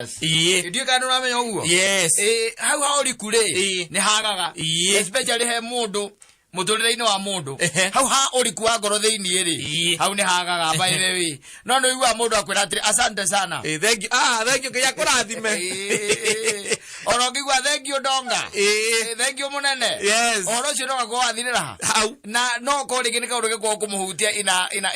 Ndiũĩ kana nĩũramenya ũguo. Yes. Ĩ, hau ha ũriku rĩ, nĩ hagaga, especially he mũndũ mũtũrĩre-inĩ wa mũndũ. Hau ha ũriku wa ngoro thĩiniĩ rĩ, hau nĩ hagaga, by the way. No nĩ ũiguaga mũndũ akwĩra atĩrĩ, "Asante sana." Eh, thank you. Ah, thank you. Ngai akũrathime. Ĩ, ona ũngĩigua, "Thank you, ndonga." Ĩ, "Thank you, mũnene." Ũhoro ũcio no gakorwo wathirĩra ha hau. Na no korwo rĩngĩ nĩ kaũndũ gĩkorwo kũmũhutia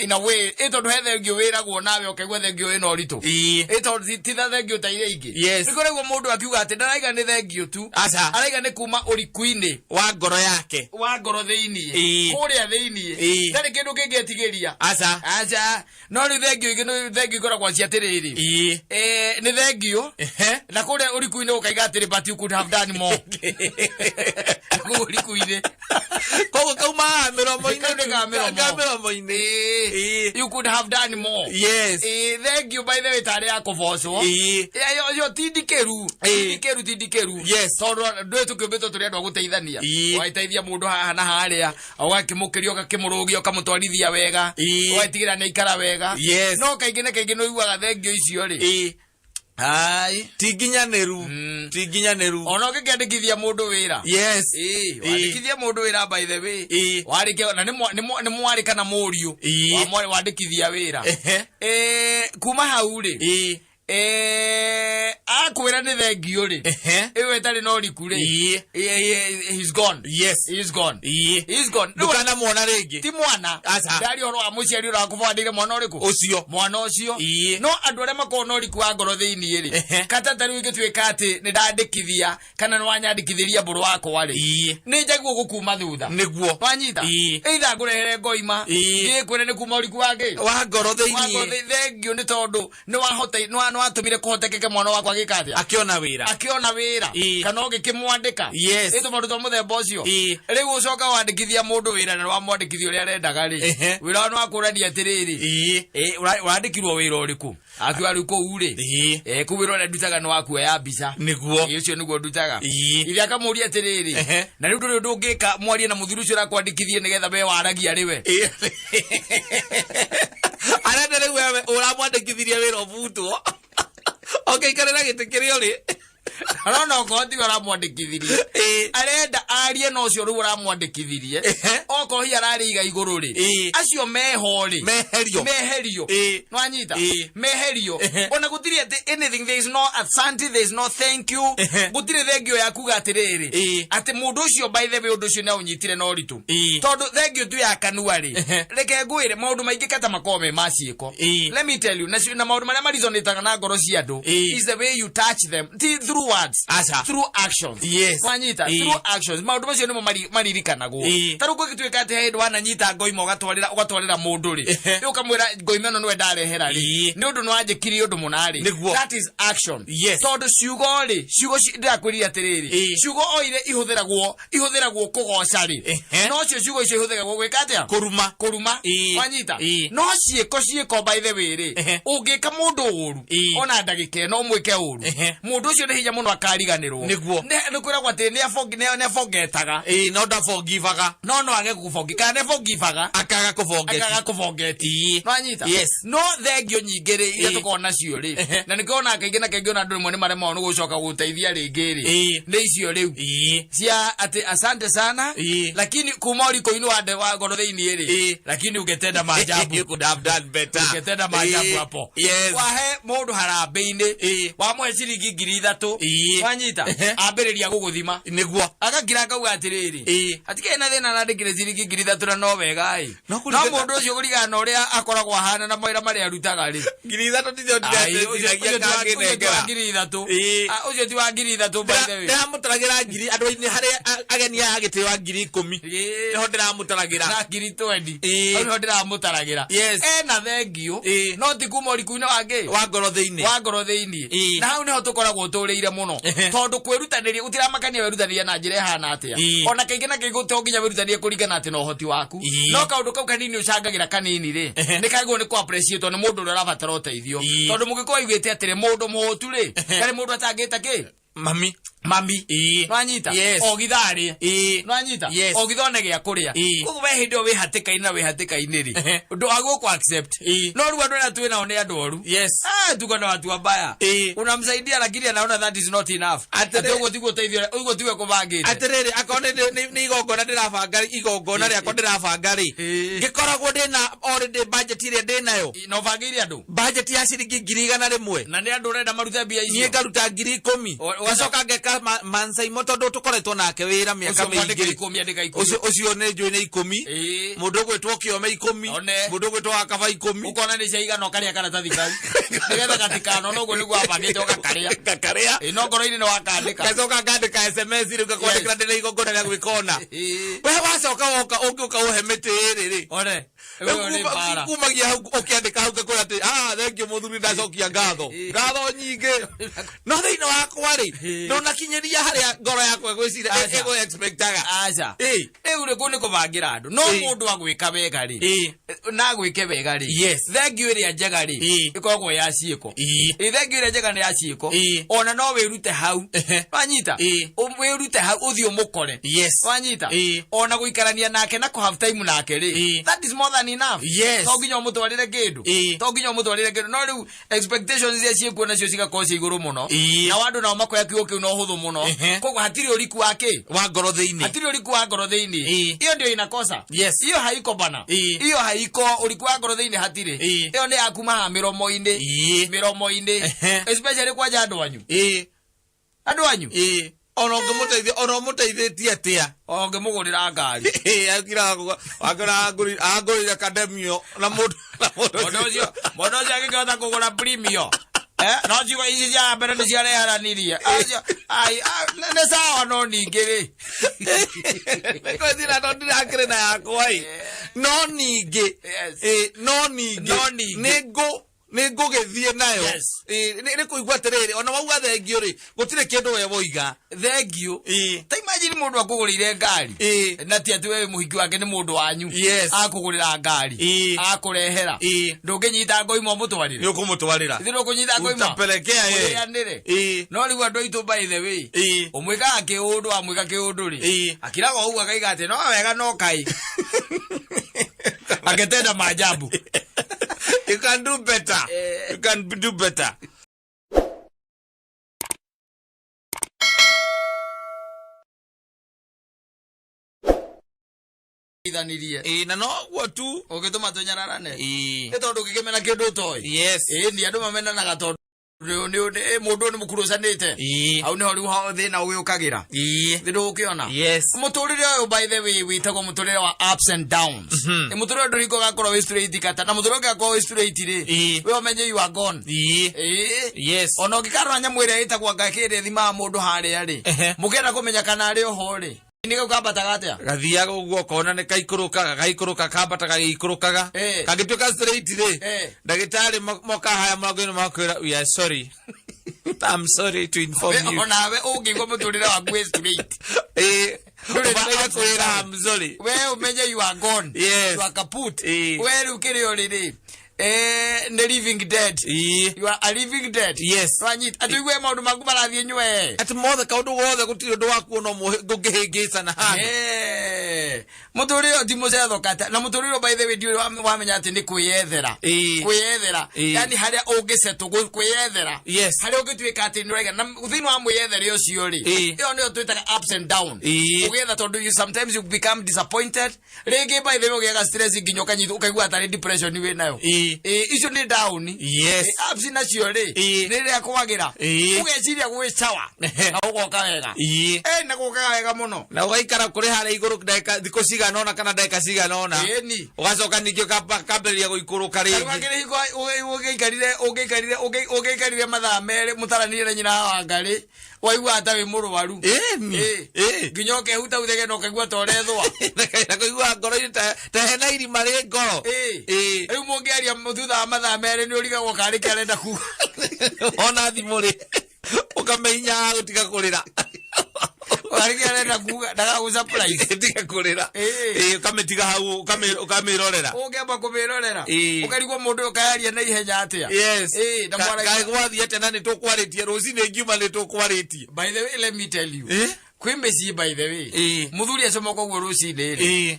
ina way, ĩ tondũ he thengio wĩragwo nawe ũkaigua thengio ĩna ũritũ. Ĩ tondũ ti ta thengio ta iria ingĩ. Nĩ kũraigua mũndũ akiuga atĩ ndaraiga nĩ thengio tu. Aca. Araiga nĩ kuma ũriku-inĩ wa ngoro yake, wa ngoro thĩiniĩ, kũrĩa thĩiniĩ. Ndarĩ kĩndũ kĩngĩetigĩria. Aca. Aca. No rĩu thengio ingĩ nĩ thengio ikoragwo cia atĩrĩrĩ. Eh, nĩ thengio na kũrĩa ũriku-inĩ ũkaiga atĩrĩ, "But you could have done more," kũu ũriku-inĩ. Koguo kauma mĩromo-inĩ. Kau nĩ ka mĩromo. Ka mĩromo-inĩ. You could have done more. Ĩĩ, thank you, by the way, tarĩ ya kũbocwo. Ĩyo yo ti ndikĩru. Ti ndikĩru, ti ndikĩru. Tondũ ndũĩ tũkĩũmbĩtwo tũrĩ andũ a gũteithania. Ũgagĩteithia mũndũ haha na harĩa, ũgakĩmũkĩria, ũgakĩmũrũgia, ũkamũtwarithia wega, ũgagĩtigĩra nĩ aikara wega. No kaingĩ na kaingĩ nĩ ũiguaga thengio icio rĩ, ai. Ti nginyanĩru. Ti nginyanĩru. Ona ũngĩkĩandĩkithia mũndũ wĩra, wandĩkithia mũndũ wĩra, by the way, warĩkia na nĩ mwarĩ kana mũriũ wa mwarĩ wandĩkithia wĩra. Kuma hau rĩ, akwĩra nĩ thengio rĩ, ĩyo ĩtarĩ na ũriku rĩ, he's gone. He's gone. He's gone. Rĩu Ndũkanamuona rĩngĩ. Ti mwana. Aca. Ndari ũhoro wa mũciari ũrakũbandĩire mwana ũrĩkũ. Ũcio. Mwana ũcio. No andũ arĩa makoragwo na ũriku wa ngoro thĩiniĩ rĩ, kata ta rĩu ingĩtuĩka atĩ nĩ ndandĩkithia kana nĩ wanyandĩkithĩria mbũrũ wakwa rĩ, nĩ njaguo gũkuma thutha. Wanyita? Either ngũrehere ngoima, ngĩkwĩre nĩ kuma ũriku wa ngĩ wa ngoro wa ngoro thĩiniĩ. Thengio nĩ tondũ nĩ wahota nĩ watũmire kũhotekeke mwana wakwa agĩka atĩa? Akĩona wĩra. Akĩona wĩra. Kana ũgĩkĩmwandĩka. Ĩ tũmaũndũ twa mũthemba ũcio. Rĩu ũcoka wandĩkithia mũndũ wĩra na wamwandĩkithia ũrĩa arendaga rĩ, wĩra wa nĩwakũrania atĩrĩrĩ, ĩ, ũrandĩkirwo wĩra ũrĩkũ? Akiuga rĩu kũu rĩ, kũu wĩra ũrĩa ndutaga nĩ wa kuoya mbica. Ĩ, ũcio nĩguo ndutaga. Ithe akamũria atĩrĩrĩ, na rĩu ndũrĩ ũndũ ũngĩka mwarie na mũthuri ũcio ũrakwandĩkithie nĩgetha we waragia rĩ we? Arenda rĩu wewe ũramwandĩkithirie wĩra ũbutwo ũkĩikarĩra gĩtĩ kĩrĩa ũrĩ. Arona okorwo tiwe ũramwandĩkithirie, arenda arie na ũcio rĩu ũramwandĩkithirie. Okorwo hihi ararĩ iga igũrũ rĩ, acio meho rĩ, Meherio. Meherio. Nwanyita? Meherio. Ona gũtirĩ atĩ anything, there is no asante, there is no thank you. Gũtirĩ thengio ya kuga atĩrĩrĩ, atĩ mũndũ ũcio, by the way, ũndũ ũcio nĩ aũnyitire na ũritũ. Tondũ thengio tu ya kanua rĩ, reke ngwĩre, maũndũ maingĩ kata makoragwo me ma ciĩko. Let me tell you, na maũndũ marĩa marizonĩtaga na ngoro cia andũ is the way you touch them, ti through words. Aca. Through actions. Wanyita? Through actions, maũndũ macio nĩmo maririkanagwo. Ta rĩu kũngĩtuĩka atĩ he hĩndĩ wananyita ngoima ũgatwarĩra mũndũ rĩ, rĩu ũkamwĩra ngoima ĩno nĩwe ndarehera rĩ, nĩ ũndũ nĩwanjĩkirie ũndũ mũna rĩ. That is action. Tondũ ciugo rĩ, ciugo ndĩrakwĩrire atĩrĩrĩ, ciugo o iria ihũthĩragwo kũgoca rĩ, no cio ciugo icio ihũthĩragwo gwĩka atĩa? Kũruma. Kũruma. Wanyita? Ĩĩ. No ciĩko, by the way rĩ, ũngĩka mũndũ ũru, ona ndagĩka ĩno ũmwĩke ũru, mũndũ ũcio nĩ hinya mũno akariganĩrwo. Nĩ kwĩragwo atĩ nĩ abongetaga. Ĩĩ, no ndabongivaga. No age gũbongi kana nĩ abongivaga. Akaga kũbongeti. Akaga kũbongeti. Nwanyita? Yes. No thengio nyingĩ rĩ, iria tũkoragwo nacio rĩ, na nĩkĩo ona kaingĩ na kaingĩ ona andũ rĩmwe nĩ maremagwo nĩ gũcoka gũteithia rĩngĩ rĩ, nĩ icio rĩu cia atĩ asante sana, lakini kuma ũrikũ-inĩ wa ngoro thĩiniĩ rĩ, lakini ungetenda maajabu. You could have done better. Ungetenda maajabu hapo. Wahe mũndũ harambĩ-inĩ, wamũhe ciringi 3000, wanyita? Ambĩrĩria gũgũthima. Agakira akauga atĩrĩrĩ, hatikĩrĩ na thĩna, nandĩkire ciringi 3000 na no wega ĩ. No no mũndũ ũcio kũringana na ũrĩa akoragwo ahana na mawĩra marĩa arutaga rĩ, 3000 ticio Ai, ũcio ndĩratiragia ũcio ti wa kangĩnengera. 3000. Ah, ũcio ti wa 3000, by the way. Ndĩramũtaragĩra ngiri andũ-inĩ harĩa ageni aya agĩtĩ wa 10,000. Nĩho ndĩramũtaragĩra. Na 20,000. Hau nĩho ndĩramũtaragĩra. Ena thengio, no ti kuma ũriku-inĩ wa ngĩ wa ngoro thĩinĩ. Wa ngoro thĩinĩ. Na hau nĩho tũkoragwo tũrĩire mũno, tondũ kwĩrutanĩria gũtiramakania wĩrutanĩria na njĩra ĩhana atĩa. Ona kaingĩ na kaingĩ to nginya wĩrutanĩrie kũringana atĩ na ũhoti waku. No kaũndũ kau kanini ũcangagĩra kanini rĩ, nĩ kagĩrĩirwo nĩ kũ appreciate nĩ mũndũ ũrĩa ũrabatara ũteithio. Tondũ mũgĩkũyũ augĩte atĩrĩ, mũndũ mũhũtu rĩ, ndarĩ mũndũ atangĩta kĩ. Mami. Mami. Nwanyita? Yes. Ogitharĩ. Nwanyita? Yes. Ogithone gĩa kũrĩa. Koguo we hĩndĩ ĩyo wĩ hatĩka-inĩ na wĩ hatĩka-inĩ rĩ, ũndũ wa gũkũ accept. No rĩu andũ arĩa twĩ nao nĩ andũ oru. Ah, tuko na watu wabaya. Unamsaidia lakini anaona that is not enough. Atĩ ũguo tiguo ũteithio, ũguo tiguo kũbangĩte. Atĩrĩrĩ, akorwo nĩ igongona ndĩrabanga, igongona rĩakwa ndĩrabanga rĩ, ngĩkoragwo ndĩna already budget ĩrĩa ndĩnayo. Na ũbangĩire andũ? Budget ya ciringi 100,000. Na nĩ andũ ũrenda marute mbia icio? Niĩ ngaruta 10,000. Ngacoka ngeka Mansaimo tondũ tũkoretwo nake wĩra mĩaka Ũcio mwandĩka mĩingĩ. 10, andĩka 10. Ũcio nĩ njũĩ nĩ 10. Mũndũ ũgwĩtwo Kĩome 10. One. Mũndũ ũgwĩtwo Wakaba 10. Ũkona nĩ ciaigana ũkarĩa karatathi kau. Nĩgetha gatikanona ũguo nĩguo wabangĩte ũgakarĩa. Ngakarĩa. No ngoro-inĩ nĩ wakandĩka. Ngacoka ngandĩka SMS rĩu ngakwandĩkĩra ndĩna igongona rĩa gwĩka ũna. We wacoka woka ũngĩũka ũhe mĩtĩ ĩrĩ rĩ. One. Ĩyo nĩ mbara. Kumagia hau ũkĩandĩka hau ngakwĩra atĩ, ah, thank you mũthuri, ndacokia ngatho. Ngatho nyingĩ. No thĩinĩ wakwa rĩ, ndũnakinyĩria harĩa ngoro yakwa ĩgwĩciria, Aca. ĩgũ expectaga. Aca. Rĩu rĩ, kũu nĩ kũbangĩra andũ. No mũndũ agwĩka wega rĩ, na agwĩke wega rĩ, thengiũ ĩrĩa njega rĩ, ĩkoragwo ya ciĩko. Thengiũ ĩrĩa njega nĩ ya ciĩko. Ona no wĩrute hau. Wanyita? Wĩrute hau ũthiĩ ũmũkore. Wanyita? Ona gũikarania nake na kũ have time nake rĩ, that is more than enough. To nginya ũmũtwarĩre kĩndũ. To nginya ũmũtwarĩre kĩndũ. No rĩu expectations iria ciĩkuo nacio cigakorwo ciĩ igũrũ mũno. Nao andũ nao makoya kiugo kĩu na ũhũthũ mũno. Koguo hatirĩ ũriku wa kĩ? Wa ngoro thĩinĩ. Hatirĩ ũriku wa ngoro thĩinĩ. Iyo ndio inakosa. Iyo haiko bana. Iyo haiko ũriku wa ngoro thĩinĩ hatirĩ. Iyo nĩ ya kuma haha mĩromo-inĩ. Mĩromo-inĩ. Especially kwanja andũ anyu. Andũ anyu. Ona ũngĩmũteithia, ona ũmũteithĩtie atĩa? Ũngĩmũgũrĩra ngari. Akira akira angũrĩire Academio na mũndũ, na mũndũ Mũndũ ũcio, mũndũ ũcio angĩkĩhota kũgũra Premio. No ciugo ici cia mbere nĩ ciareharanirie. Acio, ai, a, nĩ sawa no ningĩ rĩ. Nĩkwĩcira no ndirakĩrĩ na yakwa ĩ. No ningĩ, no ningĩ, No ningĩ. Nĩ ngũgĩthiĩ nayo. Nĩ kũigua atĩrĩrĩ, ona wauga thengio rĩ, gũtirĩ kĩndũ we woiga. Thengio. Ta imagine mũndũ akũgũrĩire ngari. Na ti atĩ we mũhiki wake nĩ mũndũ wanyu. Akũgũrĩra ngari. Akũrehera. Ndũngĩnyita ngoima ũmũtwarĩre. Nĩ ũkũmũtwarĩra. Ithuĩ ndũkũnyita ngoima. Utapelekea yeye. Ũrĩanĩre. No rĩu andũ aitũ by the way. Ũmwĩkaga kĩũndũ, wamwĩka kĩũndũ rĩ. Akiraga ũguo akaiga atĩ no wega no kai. Akĩtenda maajabu. You can do better. You can do better. Ithanirie. Na noguo tu. Ũngĩtũma tũnyararane. Nĩ tondũ ũngĩkĩmena kĩndũ ũtoĩ. Ni andũ mamenanaga tondũ mũndũ nĩ mũkurucanĩte. Hau nĩho rĩu thĩna ũgĩũkagĩra. Thĩ ndũgũkĩona. Mũtũrĩre ũyũ by the way wĩtagwo mũtũrĩre wa ups and downs. Mũtũrĩre ndũrĩ hingo ũgakorwo wĩ straight kata. Na mũtũrĩre ũngĩgakorwo wĩ straight rĩ, we ũmenye you are gone. Ona ũngĩkarora nyamũ ĩrĩa ĩtagwo anga kĩrĩa ĩthimaga mũndũ harĩa rĩ, mũkĩenda kũmenya kana arĩ oho rĩ, nĩ kau kambataga atĩa? Gathiaga ũguo ũkona nĩ kaikũrũkaga, gaikũrũka, kambata gagĩikũrũkaga. Kangĩtuĩka straight rĩ, ndagĩtarĩ moka haya mũrango-inĩ makwĩra, we are sorry. I'm sorry to inform you. Onawe ũngĩigua mũtũrĩre waku wĩ straight. Ndũrĩ na Ũbataire ups and kwĩra downs. I'm sorry. We ũmenye you are gone. You are kaput. We rĩu kĩrĩa ũrĩ rĩ, nĩ living dead. You are a living dead. Wanyita. Atĩ ũigue maũndũ maku marathiĩ nywe. Atĩ mothe kaũndũ gothe gũtirĩ ũndũ waku ona ũmwe ũngĩhĩngĩcana handũ. Mũtũrĩre ũyũ ti mũcetho kata. Na mũtũrĩre ũyũ by the way ndiũĩ wamenya atĩ nĩ kwĩyethera. Kwĩyethera. Yaani harĩa ũngĩsettle, kwĩyethera. Harĩa ũngĩtuĩka atĩ nĩ ũraiga. Na thĩinĩ wa mwĩyethere ũcio rĩ, ĩyo nĩyo twĩtaga ups and down. Ũgĩetha tondũ you sometimes you become disappointed. Rĩngĩ by the way ũgĩaga stress nginya ũkanyitwo, ũkaigua tarĩ depression wĩ nayo. Icio nĩ down. Ups nacio rĩ, nĩ rĩrĩa kwagĩra. Ũgeciria gwĩ sawa. Na ũgoka wega. Na gũkaga wega mũno. Na ũgaikara kũrĩ harĩa igũrũ ndagĩka thikũ cigana ũna kana ndagĩka cigana ũna. Ũgacoka ningĩ ũkambĩrĩria gũikũrũka rĩngĩ. Rĩu hakĩrĩ hingo ũngĩikarire mathaa merĩ mũtaranĩrie na nyina wa Ngarĩ, waiguaga ta wĩ mũrwaru. Nginya ũkehuta uthege na ũkaigua ta ũrethũa. Na kũigua ngoro-inĩ ta hena irima rĩ ngoro. Rĩu mũngĩaria thutha wa mathaa merĩ nĩ ũrigagwo karĩ kĩ arenda kuga. Ona thimũ rĩ, ũkamenya gũtiga kũrĩra. Arĩkĩ arenda kuga ndagagũ surprise. Ĩtige kũrĩra. Ĩĩ. Ĩĩ, ũkamĩtiga hau, ũkamĩrorera. Ũngĩamba kũmĩrorera. Ĩĩ. Ũkarigwo mũndũ ũyũ kayaria na ihenya atĩa. Yes. Ĩĩ, na mwaragia- Kaĩ gwathiĩ atĩa na nĩ tũkwarĩtie rũcinĩ ngiuma nĩ tũkwarĩtie. By the way, let me tell you. Ĩĩ. Kwĩ mĩciĩ, by the way. Ĩĩ. Mũthuri acomoka ũguo rũcinĩ rĩ. Ĩĩ.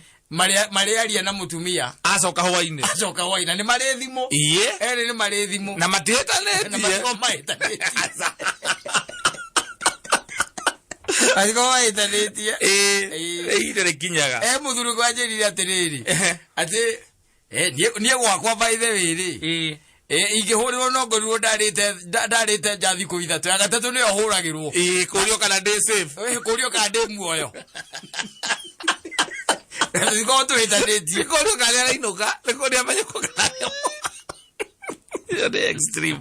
Marĩaria na mũtumia. Acoka hwainĩ. Acoka hwainĩ. Nĩ marĩ thimũ. Ĩĩ. Erĩ nĩ marĩ thimũ. Na Na matihĩtanĩtie. matigoo mahĩtanĩtie. Matigoo mahĩtanĩtie. Ĩĩ. Ĩĩ. Ihinda rĩkinyaga. Mũthuri kwanjĩrire atĩrĩrĩ. Ehe. Atĩ niĩ gwakwa, by the way rĩ. Ĩĩ. Ingĩhũrĩrwo no ngorirwo ndarĩte nja thikũ 3, ya gatatũ nĩyo hũragĩrwo. Ĩĩ, kũrio kana ndĩ safe. Kũrio kana ndĩ muoyo. Tũtikorwo tũhĩtanĩtie. Nĩ kũrio kana nĩarainũka, nĩ kũria amenyekwo kana ĩyo nĩ extreme.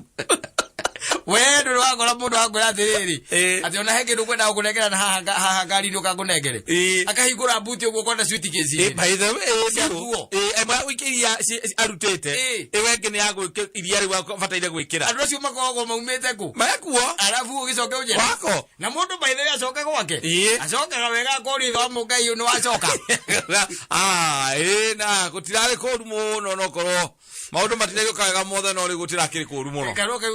We ndũrĩ wakora mũndũ wakwĩra atĩrĩrĩ, Ĩĩ. atĩ ona he kĩndũ kwenda gũkũnengera na haha ngari-inĩ ũkakũnengere. Ĩĩ. Akahingũra mbuti ũguo ũkona suitcase Ĩĩ, igĩrĩ. by the way, ĩĩ, Cia nĩguo. nguo. Ĩĩ, ĩmwe iria arutĩte. Ĩĩ. Ĩyo ĩngĩ nĩ ya gwĩkĩ iria rĩu abataire gwĩkĩra. Andũ acio makoragwo maumĩte kũ? Mekuo. Arabu ũgĩcoke ũnjĩre. Wako. Na mũndũ, by the way, acoke gwake. Ĩĩ. Acokaga wega akoria ithe wa mũngai ũyũ nĩ wacoka. Ah, ĩĩ, na gũtirarĩ kũru mũno, no korwo maũndũ matiragĩũka wega mothe, no rĩu gũtirakĩrĩ kũru mũno. Karwo kau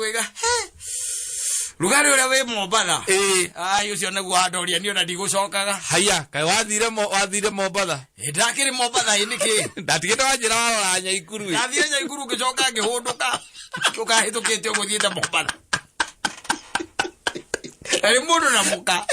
rugarĩ ũrĩa wĩ Mombatha. Ĩĩ. Ai, ũcio nĩguo wandoria niĩ ona ndigũcokaga. Haya, kaĩ wathire Mombatha? Ĩ, ndakĩrĩ Mombatha ĩ nĩkĩ? Ndatigĩte wanjĩra warora Nyaikuru ĩ. Ndathire Nyaikuru ngĩcoka ngĩhũndũka ũkahĩtũkĩte ũguo thiĩte Mombatha. Na nĩ mũndũ na mũka.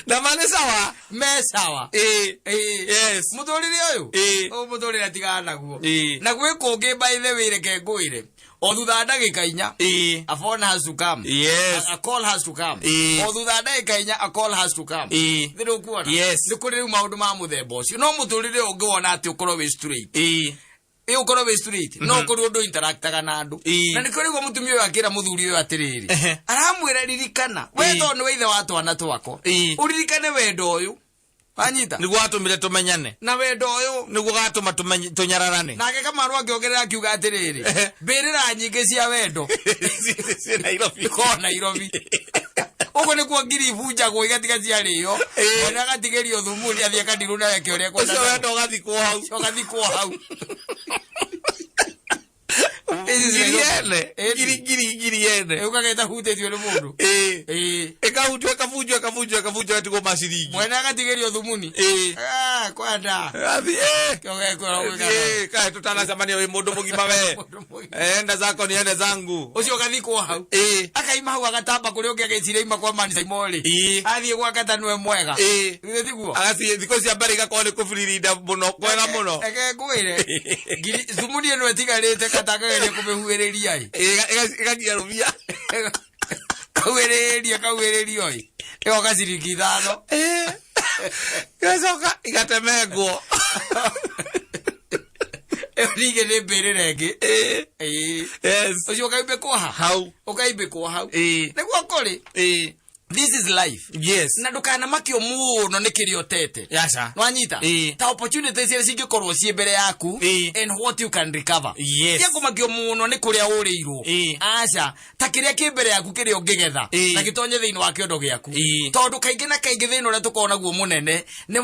Na ma nĩ sawa. Me sawa. Ĩĩ. Ĩĩ. Yes. Mũtũrĩre ũyũ. Ĩĩ. Ũyũ mũtũrĩre atigana naguo. Ĩĩ. Na gwĩ kũngĩ, by the way, reke ngwĩre, o thutha wa ndagĩka 4 Ĩĩ. a phone has to come. Yes. A call has to come. Ĩĩ. O thutha wa ndagĩka 4 a call has to come. Ĩĩ. Thĩ ndũkuona? Yes. Nĩ kũrĩ rĩu maũndũ ma mũthemba ũcio, no mũtũrĩre ũngĩ wona atĩ ũkorwo wĩ straight. Ĩĩ. Ĩ, ũkorwo wĩ straight, no ũkorwo ũndũ interactaga na andũ. Ĩĩ. Na nĩkĩo rĩu mũtumia ũyũ akĩra mũthuri ũyũ atĩrĩrĩ, Ehe. aramwĩra, ririkana we tondũ nĩwe ithe wa twana twakwa, Ĩĩ. ũririkane wendo ũyũ wanyita Nĩguo watũmire tũmenyane. Na wendo ũyũ Nĩguo gatũma tũnyararane. Nake Kamaru akĩongerera akiuga atĩrĩrĩ, Ehe. mbĩrĩra nyingĩ cia wendo Ciĩ Nairobi. Ikorwo Nairobi ũguo nĩkuo ngiri ibunjagwo igatiga ciarĩo. Ĩĩ. Mwene agatigĩrio thumuni athiĩ akandirwo nawe ũrĩa Ũcio wendo ũgathikwo hau. Ũcio ũgathikwo hau. Ngiri ene. Ĩĩ. Ngiri ngiri ngiri ene. Ũkageta hutĩtio nĩ mũndũ. Ĩĩ. Ĩĩ. Ĩkahunjwo, ĩkabunjwo, ĩkabunjwo, ĩkabunjwo, ĩgatigwo maciringi. Mwene agatigĩrio thumuni. Ĩĩ. Ah, kwenda Athi, ĩĩ. Kĩo Ĩĩ, kaĩ tũtanacemania wĩ mũndũ mũgima we. Mũndũ mũgima. Enda zako niende zangu. Ũcio ũgathikwo hau. Ĩĩ. Akaima hau agatamba kũrĩa ũngĩ agĩciria ima kwa manicaimorĩ. Ĩĩ. Athiĩ gwa katanue mwega. Ĩĩ. Githĩ tiguo? Agathiĩ thikũ cia mbere igakorwo nĩ kũbiririnda mũno kwega mũno. Reke ngwĩre, ngiri thumuni ĩno ĩtigarĩte katakageria kũmĩhuĩrĩria ĩ. Ĩĩ, ĩgakinya rũbia. Kauĩrĩria kauĩrĩrio ĩ ĩgoka ciringi 5. Ĩĩ. Igacoka igatemengwo. Ĩyo ningĩ nĩ mbĩrĩra ĩngĩ. Ĩĩ. Ĩĩ. Yes. Ũcio ũkaimbĩkwo ha? Hau. Ũkaimbĩkwo hau. Ĩĩ. Nĩguo kũrĩ. Ĩĩ. This is life. Yes. Na ndũkanamakio mũno nĩ kĩrĩa ũtete. Yaca. Nwanyita? Ĩĩ. Ta opportunities iria cingĩkorwo ciĩ mbere yaku Ĩĩ. and what you can recover. Yes. Tia kũmakio mũno nĩ kũrĩa ũrĩirwo. Ĩĩ. Aca, ta kĩrĩa kĩ mbere yaku, kĩrĩa ũngĩgetha Ĩĩ. na gĩtonye thĩinĩ wa kĩondo gĩaku. Ĩĩ. Tondũ kaingĩ na kaingĩ thĩna ũrĩa tũkoragwo naguo mũnene nĩ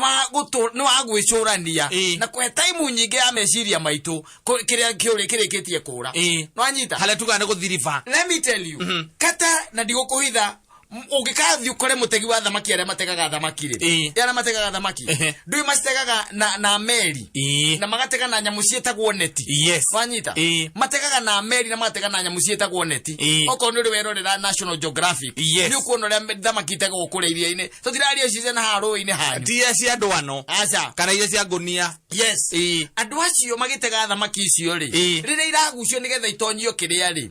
wa gwĩcũrania Ĩĩ. na kũhe time nyingĩ ya meciria maitũ kĩrĩa kĩũrĩ kĩrĩkĩtie kũra. Ĩĩ. Nwanyita? Harĩa tugaga nĩ gũthiriba. Let me tell you, kata na ndigũkũhitha, ũngĩkathiĩ ũkore mũtegi wa thamaki, arĩa mategaga thamaki rĩ, Ĩĩ. arĩa mategaga thamaki, ndũĩ macitegaga na meri na magatega na nyamũ ciĩtagwo neti. Yes. Wanyita? Ĩĩ. Mategaga na meri na magatega na nyamũ ciĩtagwo neti. Ĩĩ. Okorwo nĩ ũrĩ werorera National Geographic, Yes. nĩ ũkuona ũrĩa thamaki itegagwo kũrĩa iria-inĩ. Tũtiraria ici ciana haha rũĩ-inĩ hanyu. Ti iria cia ndwano. Aca. Kana iria cia ngũnia. Yes. Ĩĩ. Andũ acio magĩtega thamaki icio rĩ, Ĩĩ. rĩrĩa iragucio nĩgetha itonyio kĩrĩa rĩ,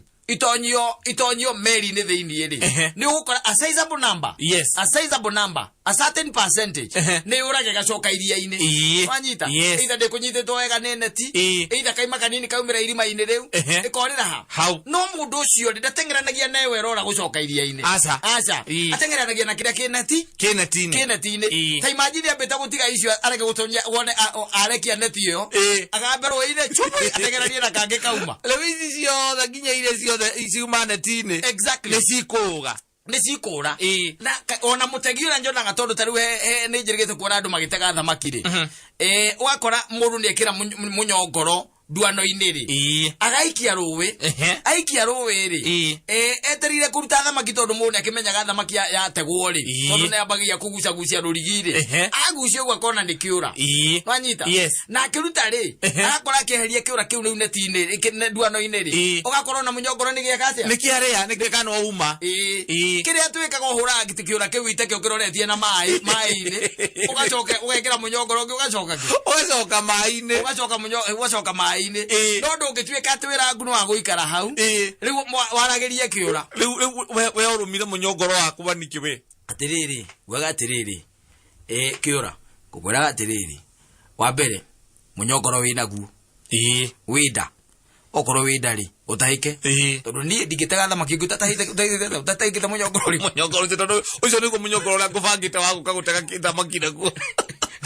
itonyio meri-inĩ thĩinĩ rĩ, nĩ ũgũkora a sizable number, Yes. a sizable number, a certain percentage nĩ yũraga ĩgacoka iria-inĩ. Ĩĩ. Wanyita? Yes. Either ndĩkũnyitĩtwo wega nĩ neti, Ĩĩ. either kaima kanini kaumĩra irima-inĩ rĩu, ĩkorĩra ha Hau. No mũndũ ũcio rĩ, ndateng'eranagia na ĩyo ĩrora gũcoka iria-inĩ. Aca. Aca. Ĩĩ. Ateng'eranagia na kĩrĩa kĩ neti. Kĩ neti-inĩ. Kĩ neti-inĩ. Ĩĩ. Ta imagine ambĩte gũtiga icio areke gũtonya wone arekia neti ĩyo, Ĩĩ. agambe rũĩ-inĩ chupu ateng'eranie na kangĩ kauma. Rĩu ici ciothe nginya iria ciothe ciuma neti-inĩ Exactly. nĩ cikũũga. Nĩ cikũra. Ĩĩ. Na ona mũtegi ũrĩa nyonaga, tondũ ta rĩu nĩ njĩrĩgĩte kuona andũ magĩtega thamaki rĩ, ũgakora mũndũ nĩ ekĩra mũnyongoro nduano-inĩ rĩ, agaikia rũĩ. Aikia rũĩ rĩ, etereire kũruta thamaki, tondũ mũndũ nĩ akĩmenyaga thamaki yategwo rĩ, tondũ nĩ ambagia kũgucagucia rũrigi rĩ, agucia ũguo akona nĩ kĩũra. Nwanyita? Yes. Na akĩruta rĩ, agakora akĩeheria kĩũra kĩu rĩu neti-inĩ nduano-inĩ rĩ, ũgakorwo na mũnyongoro nĩ gĩeka atĩa? Nĩ kĩarĩa nĩ kana wauma. Kĩrĩa twĩkaga, ũhũraga gĩtĩ kĩũra kĩu ite kĩo kĩroretie na maĩ maĩ-inĩ, ũgacoka ũgekĩra mũnyongoro ũngĩ, ũgacoka kĩ? Ũgacoka maĩ-inĩ. Ũgacoka ũgacoka maĩ-inĩ. No ndũngĩtuĩka atĩ wĩra waku nĩ wa gũikara hau rĩu waragĩrie kĩũra. Rĩu we ũrũmire mũnyongoro waku waniki we. Atĩrĩrĩ, nguaga atĩrĩrĩ, kĩũra ngũkwĩraga atĩrĩrĩ, wa mbere mũnyongoro wĩnaguo wĩnda, okorwo wĩnda rĩ, ũtahĩke, tondũ niĩ ndingĩtega thamaki ũngĩ ũtatahĩkĩte mũnyongoro rĩ. Mũnyongoro ũcio, tondũ ũcio nĩguo mũnyongoro ũrĩa ngũbangĩte wa gũka gũtega thamaki naguo.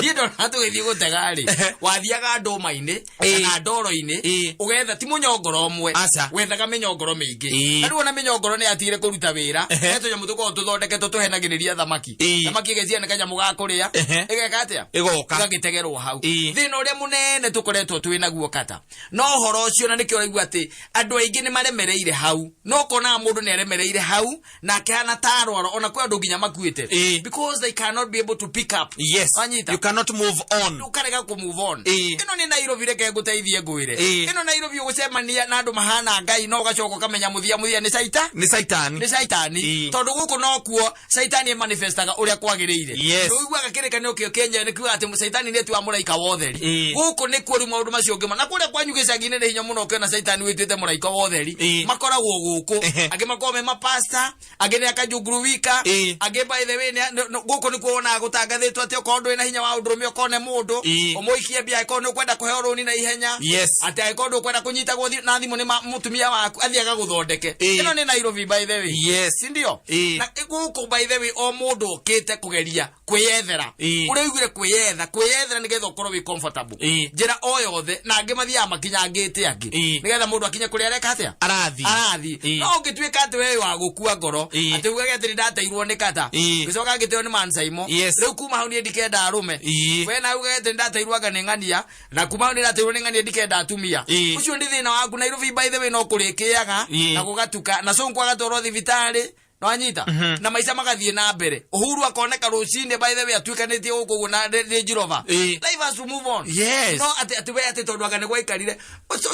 Niĩ ndona tũgĩthiĩ gũtega rĩ, wathiaga ndũma-inĩ kana ndoro-inĩ, ũgetha ti mũnyongoro ũmwe. Aca. Wethaga mĩnyongoro mĩingĩ. Na rĩu ona mĩnyongoro nĩ yatigire kũruta wĩra. He tũnyamũ tũkoragwo tũthondeketwo tũhenagĩrĩria thamaki. Thamaki ĩgeciria nĩ kanyamũ ga kũrĩa. Ĩgeka atĩa? Ĩgoka. Ĩgagĩtegerwo hau. Thĩna ũrĩa mũnene tũkoretwo twĩ naguo kata no ũhoro ũcio, na nĩkĩo ũraigua atĩ andũ aingĩ nĩ maremereire hau, no ũkonaga mũndũ nĩ aremereire hau na akĩhana ta arwara, ona kwĩ andũ nginya makuĩte, because they cannot be able to pick up. Wanyita? You cannot move on. Ũkarega kũ move on. Ĩno nĩ Nairobi, reke ngũteithie ngwĩre. Ĩno Nairobi ũgũcemania na andũ mahana Ngai, no ũgacoka ũkamenya mũthia mũthia nĩ caita. Nĩ caitani. Nĩ caitani. Tondũ gũkũ nokuo caitani ĩmanifestaga ũrĩa kwagĩrĩire. Ũiguaga kĩrĩkanĩro kĩo kĩenyewe nĩ kiugaga atĩ caitani nĩ ĩtuaga mũraika wa ũtheri. Gũkũ nĩkuo rĩu maũndũ macio ũngĩmona, na kũrĩa kwanyu gĩcagi-inĩ nĩ hinya mũno ũkĩona caitani wĩtuĩte mũraika wa ũtheri. Makoragwo gũkũ. Angĩ makoragwo me mapasta, angĩ nĩ akajunguru wika, angĩ by the way gũkũ nĩkuo wonaga gũtangathĩtwo atĩ okorwo ndũrĩ na hinya wa ũndũrũme ũkone mũndũ, ũmũikie mbia angĩkorwo nĩ ũkwenda kũheo rũni na ihenya, atĩ angĩkorwo ndũkwenda kũnyitagwo na thimũ nĩ mũtumia waku athiĩ agagũthondeke. Ĩno nĩ Nairobi, by the way. Si ndio? Na gũkũ, by the way, o mũndũ okĩte kũgeria kwĩyethera. Ũrĩa ũiguire kwĩyetha, kwĩyethera nĩgetha ũkorwo wĩ comfortable, njĩra o yothe, na angĩ mathiaga makinyangĩte angĩ, nĩgetha mũndũ akinye kũrĩa areka atĩa? Arathi. Arathi. No ũngĩtuĩka atĩ we wa gũkua ngoro, atĩ ugage atĩ nĩndateirwo nĩ kata, ngĩcoka ngĩteo nĩ mansaimo, rĩu kuma hau niĩ ndikenda arũme. We na ugage atĩ nĩndateirwo anga nĩ ng'ania, na kuma hau nĩndateirwo nĩ ng'ania, ndikenda atumia. Ũcio nĩ thĩna waku. Nairobi, by the way, no kũrĩkĩaga na gũgatuka na cũngũ agatwarwo thibitarĩ, nwanyita? Na maica magathiĩ na mbere. Uhuru akoneka rũcinĩ, by the way, atuĩkanĩtie gũkũ ũguo na Range Rover. Life has to move on. No atĩ we atĩ tondũ anga nĩ gwaikarire,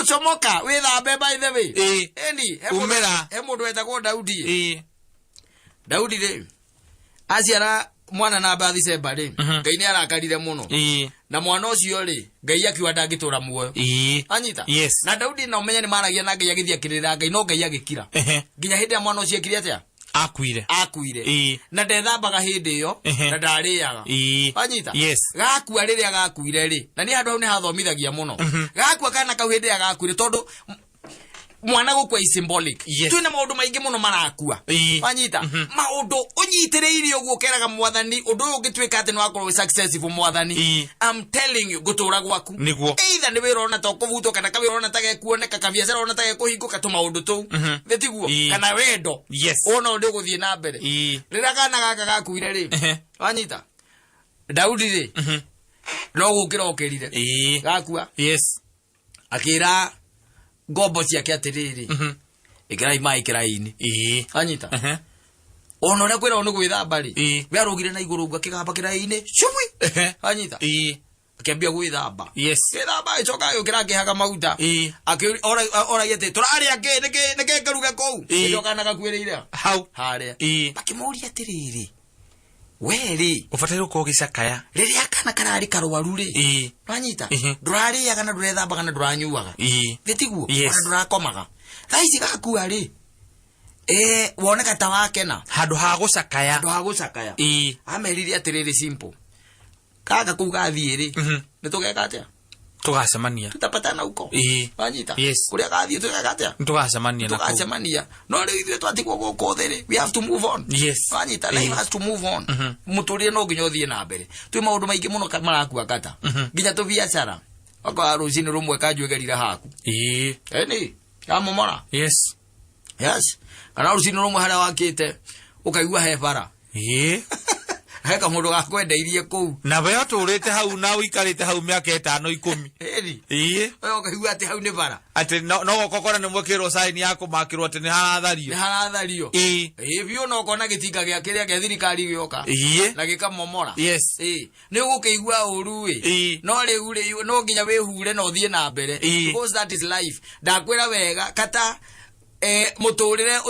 comoka wĩthambe, by the way. Eni he Umĩra. He mũndũ wetagwo Daudi. Daudi rĩ, aciara mwana na Bathisheba rĩ, Ngai nĩ arakarire mũno. Na mwana ũcio rĩ, Ngai akiuga ndangĩtũra muoyo. Anyita? Yes. Na Daudi na ũmenye nĩ maragia na Ngai, agĩthiĩ akĩrĩra Ngai, no Ngai agĩkira nginya hĩndĩ ĩrĩa mwana ũcio ekire atĩa? Akuire. Akuire. Na ndethambaga hĩndĩ ĩyo, na ndarĩaga. Wanyita? Yes. Gakua, rĩrĩa gakuire rĩ, na niĩ handũ hau nĩ hathomithagia mũno. Gakua kana kau, hĩndĩ ĩrĩa gakuire, tondũ mwana gũkua is symbolic. Twĩna maũndũ maingĩ mũno marakua. Wanyita? Maũndũ ũnyitĩrĩire ũguo, ũkeraga Mwathani ũndũ ũyũ ũngĩtuĩka atĩ nĩ wakorwo wĩ successful, Mwathani, I'm telling you, ngũtũra gwaku. Either nĩ wĩra ũrona ta ũkũbutwo, kana kawĩra ũrona ta gekuoneka, kabiacara ũrona ta gekũhingũka, tũmaũndũ tũu, nĩ tiguo? Kana wendo wona ũndũ ũgũthiĩ na mbere. Rĩrĩa kana gaka gakuire rĩ, wanyita, Daudi rĩ, no gũkĩra okĩrire. Gakua, akĩra ngombo ciake atĩrĩrĩ, ĩkĩrai maĩ kĩraĩ-inĩ. Anyita? Ona ũrĩa kwĩragwo nĩ gwĩthamba rĩ, we arũgire na igũrũ ũguo, akĩgamba kĩraĩ-inĩ cubui. Anyita? Akĩambia gwĩthamba. Gwĩthamba, agĩcoka agĩũkĩra, akĩhaga maguta. Oragia atĩ tũrarĩa kĩ, nĩkĩ ngĩruge kũu? Hĩndĩ ĩyo kana gakuĩrĩire hau harĩa. Makĩmũria atĩrĩrĩ, we rĩ, Ũbataire gũkorwo ũgĩcakaya. Rĩrĩa kana kararĩ karwaru rĩ, wanyita, ndũrarĩaga na ndũrethambaga na ndũranyuaga, thĩ tiguo? Yes. Ona ndũrakomaga. Thaa ici gakua rĩ, woneka ta wakena. Handũ ha gũcakaya. Handũ ha gũcakaya. Amerire atĩrĩrĩ, simple, kaka kũu gathiĩ rĩ, nĩ tũgeka atĩa? Tũgacemania. Tutapatana huko. Wanyita? Yes. Kũrĩa gathiĩ tũgeka atĩa? Nĩtũgacemania na kũu. Tũgacemania. No rĩu ithuĩ twatigwo gũkũ thĩ rĩ, we have to move on. Wanyita? Life has to move on. Mũtũrĩre no nginya ũthiĩ na mbere. Twĩ maũndũ maingĩ mũno marakua kata, nginya tũbiacara, okorwo rũcinĩ rũmwe kanjũ ĩgerire haku, ĩni yamomora. Yes, kana rũcinĩ rũmwe harĩa wakĩte Ũkaigua he bara. He kamũndũ gakwendeirie kũu. Na we ũtũrĩte hau na ũikarĩte hau mĩaka 5 10. Ĩni. Ĩĩ. We ũkaigua atĩ hau nĩ bara. Atĩ no goka ũkona nĩ mwekĩrwo sign ya kũmakĩrwo atĩ nĩ harathario. Nĩ harathario. Ĩĩ. Ĩĩ biũ, no ũkona gĩtinga gĩa kĩrĩa gĩa thirikari gĩoka. Ĩĩ. Na gĩkamomora. Yes. Ĩĩ. Nĩ ũgũkĩigua ũru ĩ. Ĩĩ. No rĩu rĩ, no nginya wĩhure na ũthiĩ na mbere. Ĩĩ. Because that is life. Ndakwĩra wega kata mũtũrĩre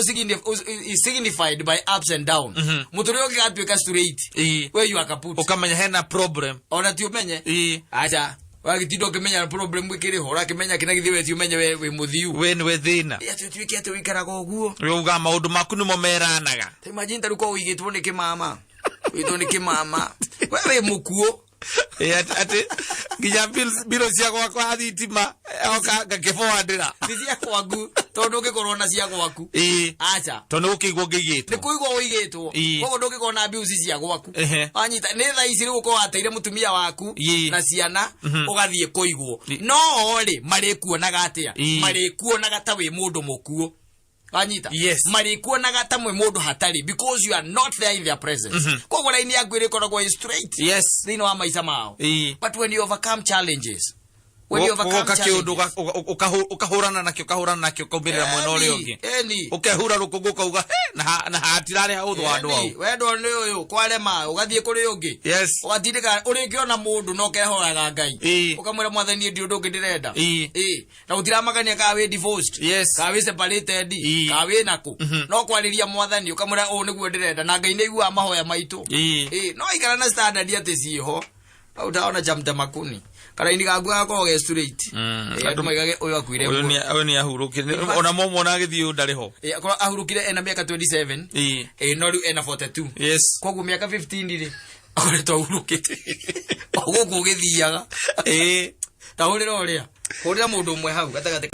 is signified by ups and down. Mũtũrĩre ũngĩgatuĩka straight, Ĩĩ. we you are kaput. Ũkamenya hena problem. Ona ti ũmenye. Ĩĩ. Aca, wagĩtinda ũkĩmenya problem ĩkĩrĩ ho, ũrakĩmenya kĩna githĩ we ti ũmenye we wĩ mũthiu. We nĩwe thĩna. Ĩ, atĩ ũtuĩke atĩ ũikaraga ũguo. Uga maũndũ maku nĩmo meranaga. Ta imagine ta rĩu korwo ũigĩtwo nĩ kĩmama, ũigĩtwo nĩ kĩmama, we wĩ mũkuũ. Ĩ, atĩ nginya mbirũ cia gwakwa thitima oka ngakĩbowandĩra. Ti cia gwaku, tondũ ndũngĩkorwo na cia gwaku. Ĩĩ. Aca. Tondũ nĩ gũkĩigwo ngĩigĩtwo. Nĩ kũigwo ũigĩtwo. Ĩĩ. Koguo ndũngĩkorwo na bills cia gwaku. Ehe. Wanyita nĩ thaa ici rĩu ũkorwo wateire mũtumia waku Ĩĩ. na ciana, ũgathiĩ kũigwo. Ĩĩ. No rĩ, marĩkuonaga atĩa? Ĩĩ. Marĩkuonaga ta wĩ mũndũ mũkuũ. Wanyita? Yes. Marĩkuonaga ta mwĩ mũndũ hatarĩ, because you are not there in their presence. Koguo raini yaku ĩrĩkoragwo ĩ straight Yes. thĩinĩ wa maica mao. Ĩĩ. But when you overcome challenges, when you overcome Ũgoka kĩũndũ challenges, ũkahũrana nakĩo, ũkahũrana nakĩo, ũkaumĩrĩra mwena ũrĩa ũngĩ. Eni. Ũkehura rũkũngũ ũkauga, "He, na hatirarĩ hahũthũ handũ hau." Eni, wendwo nĩ ũyũ kwarema ũgathiĩ kũrĩ ũngĩ. Yes. Ũgatindĩka ũrĩngĩona mũndũ no kehoraga Ngai. Ĩĩ. Ũkamwĩra Mwathani ndi ũndũ ũngĩ ndĩrenda. Ĩĩ. Ĩĩ. Na gũtiramakania kana wĩ divorced. Yes. Kana wĩ separated. Ĩĩ. Kana wĩ nakũ. No kwarĩria Mwathani ũkamwĩra ũũ nĩguo ndĩrenda, na Ngai nĩ aiguaga mahoya maitũ. Ĩĩ. Ĩĩ. No ikara na standard atĩ ciĩho. Hau utaona cha mtemakuni. Karaini gaku gakoragwo ge straight. Ĩĩ, andũ maigage ũyũ akuire Ũyũ nguo. ũyũ nĩ ahurũkire. Ona momona agĩthiĩ ũyũ ndarĩ ho. Ĩĩ, akorwo ahurũkire ena mĩaka 27. Ĩĩ. Ĩĩ, no rĩu ena 42. Yes. Koguo mĩaka 15 rĩ, akoretwo ahurũkĩte. O gũkũ ũgĩthiaga. Ĩĩ. Ta hũrĩra ũrĩa. Hũrĩra mũndũ ũmwe hau gatagatĩ.